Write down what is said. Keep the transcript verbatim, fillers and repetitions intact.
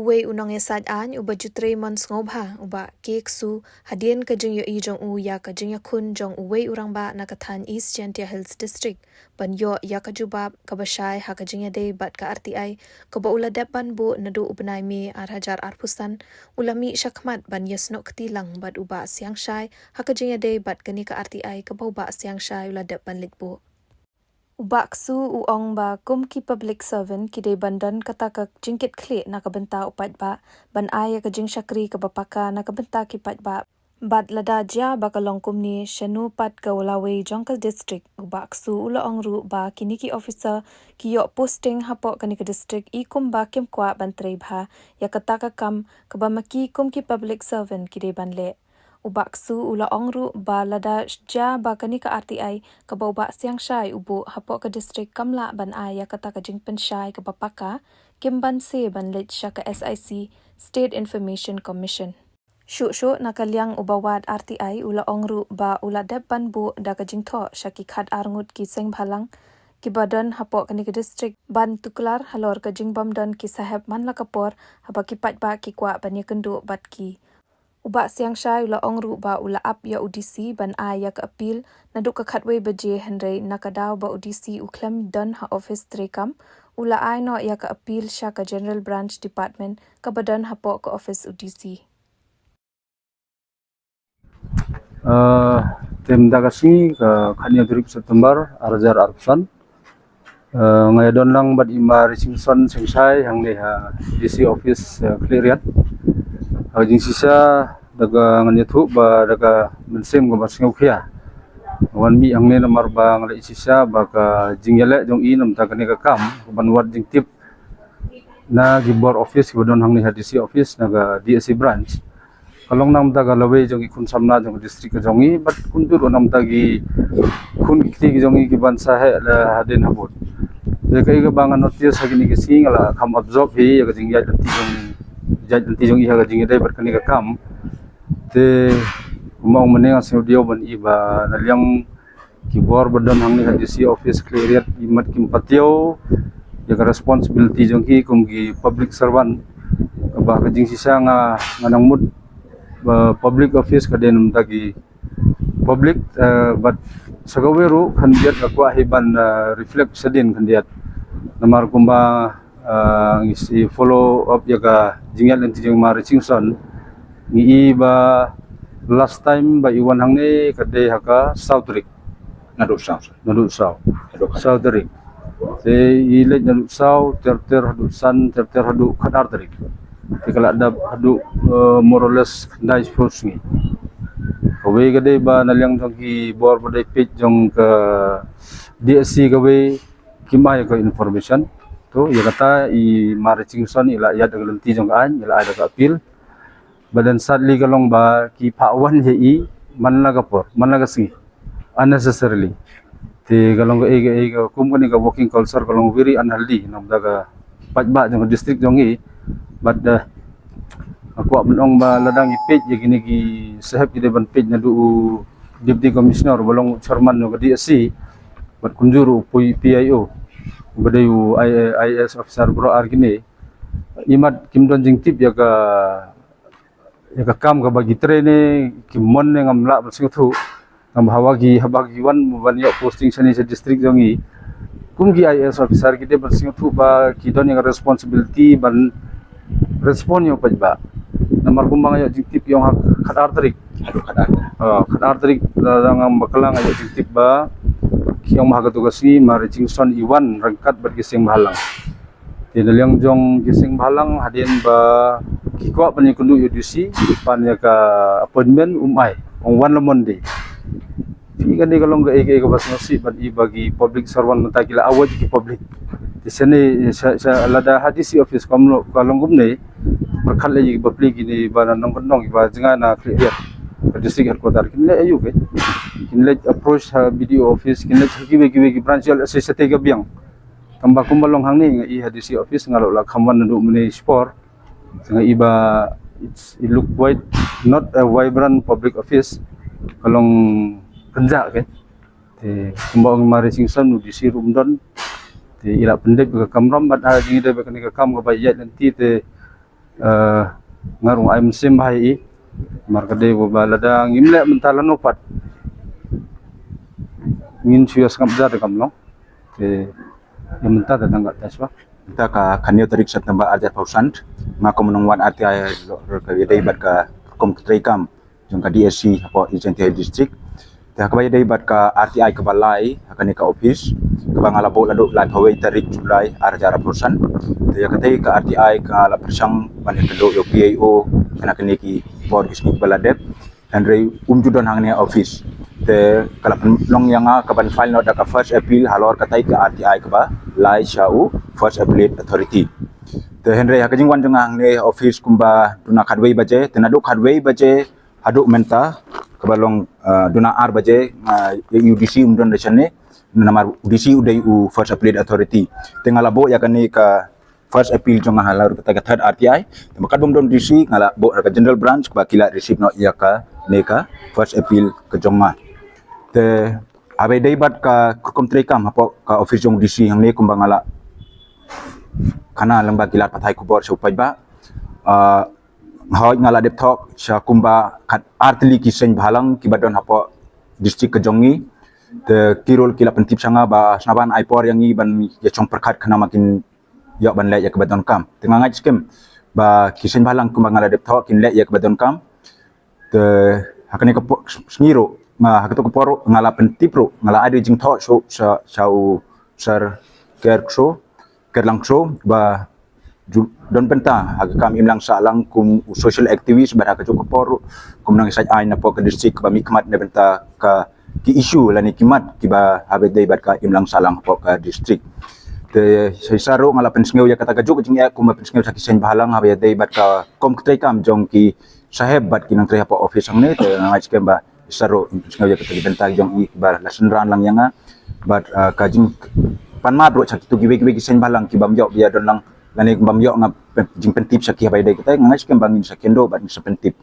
Uwei u nongïasaid aiñ uba ju trei mon sngewbha, u Bah K. Ksu, hadien ka jingïohi jong u ïa ka jingïakhun jong uwei u rangbah na ka thaiñ East Jaintia Hills District ban ïoh ïa ka jubab kaba shai ha ka jingïadei bad ka R T I kaba u la dep ban buh naduh u bnai May ar hajar arphew san, u la mih shakhmat ban ïasnoh kti lang bad u Bah Siang Shai ha ka jingïadei bad kane ka R T I kaba u Bah Siang Shai u la dep ban leit buh. U Bah Ksu u ong ba kum ki public servant ki dei ban don kata ka jingkitkhlieh na ka bynta u paidbah ban ai ïa ka jingshakri kaba paka na ka bynta ki paidbah. Bad lada jia ba ka long kumne, shano pat ka lawei jong ka district? U Bah Ksu u la ong ruh ba kine ki officer ki ïoh posting hapoh kane ka district i kumba kim kwah ban trei bha ïa kata ka kam kaba ma ki kum ki public servant ki dei ban leh. U Bah Ksu u la ong ruh ba lada jia ba kane ka R T I kaba u Bah Siang Shai u buh hapoh ka district kam lah ban ai ïa kata ka jingpynshai kaba paka, kim banse ban leit sha ka S I C, State Information Commission. Shuh shuh na ka liang uba wad R T I u la ong ruh ba u la dep ban buh da ka jingthoh sha ki khatar ngut ki sengbhalang kiba don hapoh kane ka district ban tuklar halor ka jingbym don ki sahep man la ka por haba ki paidbah ki kwah ban ïakynduh bad ki. U Bah Siang Shai u la ong ruh ba u la ap ïa u D C ban ai ïa ka appeal naduh ka khatwei baje, hynrei na ka daw ba u D C u khlem don ha office treikam, u la ai noh ïa ka appeal sha ka General Branch Department kaba don hapoh ka office u D C. Uh, te mynta ka sngi ka khatñiew tarik September ar hajar arphew san. Uh, nga ïadon lang bad i Ma Risingson Singshai hangne ha D C office, uh, Khliehriat. Ha ka jingshisha da ka ngan ïathuh ba da ka mynsiem kaba sngewkhia wan mih hangne namar ba nga la ïohi shisha ba ka jingïaleh jong i namar kane ka kam kaban wad jingtip na ki bor office kiba don hangne ha D C office na ka D S C branch. Ka long namar ka lawei jong ki khun samla jong ka district ka jong i bad kumjuh ruh namar ki khun ki kti ki jong i kiban sa heh la hadien habud. Te kaei kaba nga notice ha kine ki sngi nga la kham absorb hi ïa ka jingïaid lynti jong, ïaid lynti jong i ha ka jingïadei bad kane ka kam. Te kumba ong mynne nga sngewdiaw ban i ba na liang ki bor ba don hangne ha D C office Khliehriat i mat kim patiaw ïa ka responsibility jong ki kum ki public servant. Kaba ka jingshisha nga, nga nang mut ba public office ka dei namar ki public, eh, bad sa kawei ruh khyndiat nga kwah hi ban, eh, reflect shadien khyndiat. Namar kumba, eh, ngi sa follow up ïa ka jingïaid lynti jong i Ma Risingson, ngi i ba last time ba i wan hangne ka dei ha ka saw tarik. Naduh saw. Naduh saw. Naduh saw tarik. Te i leit naduh saw, ter ter haduh san, ter ter haduh khatar tarik. Te ka la dap haduh, eh, more or less khyndai shiphew sngi. Kawei ka dei ba na liang jong ki bor ba dei peit jong ka D S C kawei kim ai ka information. To ïa kata i Ma Risingson i la ïaid da ka lynti jong ka aiñ, i la ai da ka appeal. But then sadly ka long ba ki phah wan ïa i man la ka por, man la ka sngi, unnecessarily. Te ka long kaei kaei ka kum kane ka working culture ka long very unhealthy namar ka paidbah jong ka district jong i. But, eh, nga kwah ban ong ba lada ngi peit ïa kine ki sahep ki dei ban peit naduh u Deputy Commissioner ba long u chairman jong ka D S C bad kumjuh ruh u P I O ba dei u I A S officer baroh ar kine. I mat kim don jingtip ïa ka, ïa ka kam kaba ki trei ne kim mon ne ngam lah ban sngewthuh. Ngam, haba ki, haba ki wan ban ïoh posting shane sha district jong i kum ki I A S officer ki dei ban sngewthuh ba ki don ïa ka responsibility ban respond ïa u paidbah. Namar kumba nga ïoh jingtip ïong ha khatar tarik. Haduh khatar. Oh, khatar tarik la, la ngam bakla nga ïoh jingtip ba ki ong ba ha katu ka sngi Ma Risingson i wan ryngkat bad ki seng bhalang. Te na liang jong ki seng bhalang hadien ba ki kwah ban ïakynduh ïa u D C, pan ïa ka appointment um ai, ong wan la Monday. Phi, kane ka long kaei kaei kaba sngewsih ban i ba ki public servant mynta ki la avoid ki public. Te shane sha, sha lada ha D C office kam long, ka long kumne, pyrkhat lei ïa ki bapli kine ba na Nongkyndong, ba jngai na Khliehriat, ka district headquarter, kin leit aïu ke? Kin leit approach ha B D O office, kin leit ha kiwei kiwei ki branch, ïa leit shatei ka biang. Tangba kumba long hangne nga i ha D C office nga la, la kham wan naduh mynne shipor. Nga i ba it's, it look quite not a vibrant public office. Ka long kynjah ke. Te kumba ong Ma Risingson, u D C ruh um don. Te i la pyndep ka kamram bad ha jingïadei bad kane ka kam kaba ïaid lynti te Eh, nga ruh ai mynsiem bha ïa i. Namar ka dei ba lada ngim leh mynta lano pat ngin shu ïa sngap jar da ka mlong. Te ïa mynta te tang katne shuwa. Mynta ka khatnïew tarik September ar hajar arphew san, nga kum u nongwan R T I ka ïadei bad ka rukom treikam jong ka D S C hapoh East Jaintia Hills District. Te ha kaba ïadei bad ka R T I kaba lai ha kane ka office, kaba nga la buh naduh laiphew wei tarik July ar hajar arphew san. Te ïa katei ka R T I ka la pyrshang ban ïakynduh ïa u P I O ha kine ki por ki sngi kiba la dep. Hynrei um ju don hangne office. Te ka la pynlong ïa nga kaban file noh da ka first appeal halor katei ka R T I kaba lai sha u First Appellate Authority. Te hynrei ha ka jingwan jong nga hangne office kumba duna khatwei baje, te naduh khatwei baje haduh mynta kaba long, eh, duna ar baje, eh, ïa u D C um don da shane, namar u D C u dei u First Appellate Authority. Te nga la buh ïa kane ka first appeal jong nga halor kata ka third R T I. Te ba katba um don D C nga la buh ha ka general branch kaba ki la receive noh ïa kane ka first appeal ka jong nga. Te haba ïadei bad ka rukom treikam hapoh ka office jong u D C hangne kumba nga la khana lyngba ki lad pathai khubor sha u paidbah. Ah, hooid nga la dep thoh sha kumba khat ar tylli ki seng bhalang kiba don hapoh district ka jong ngi. Te ki ruh ki la pyntip sha nga ba sngewbha ai por ïa ngi ban ïa shong pyrkhat khnang ba kin ïoh ban leh ïa kaba donkam. Te nga ngeit skhem ba ki seng bhalang kumba nga la dep thoh kin leh ïa kaba donkam. Te ha kane ka por, sngi ruh nga, ha kato ka por ruh nga la pyntip ruh, nga la ai da jingthoh sha, sha u Sir Ker Kso, Ker Lang Kso, ba ju-, don bynta ha ka kam imlang sahlang kum u social activist, bad ha kajuh ka por ruh kum u nongïasaid aiñ napoh ka district kaba mihkhmat na bynta ka ki issue lane ki mat kiba haba ïadei bad ka imlang sahlang hapoh ka district. Te shisha ruh nga la pynsngew ïa kata kajuh ka jingeh kumba pynsngew sha ki seng bhalang haba ïadei bad ka rukom treikam jong ki sahep bad ki nongtrei hapoh office hangne. Te nga ngeit skhem ba shisha ruh pynsngew ïa kata ki bynta jong i kiba la synran lang ïa nga. Bad, ah, ka jingpanmad ruh sha kito kiwei kiwei ki seng bhalang kibym ïoh ba ïa don lang lane bym ïoh nga pen-, jingpyntip sha ki haba ïadei kata, nga ngeit skhem ba ngin sa kynduh bad ngin sa pyntip.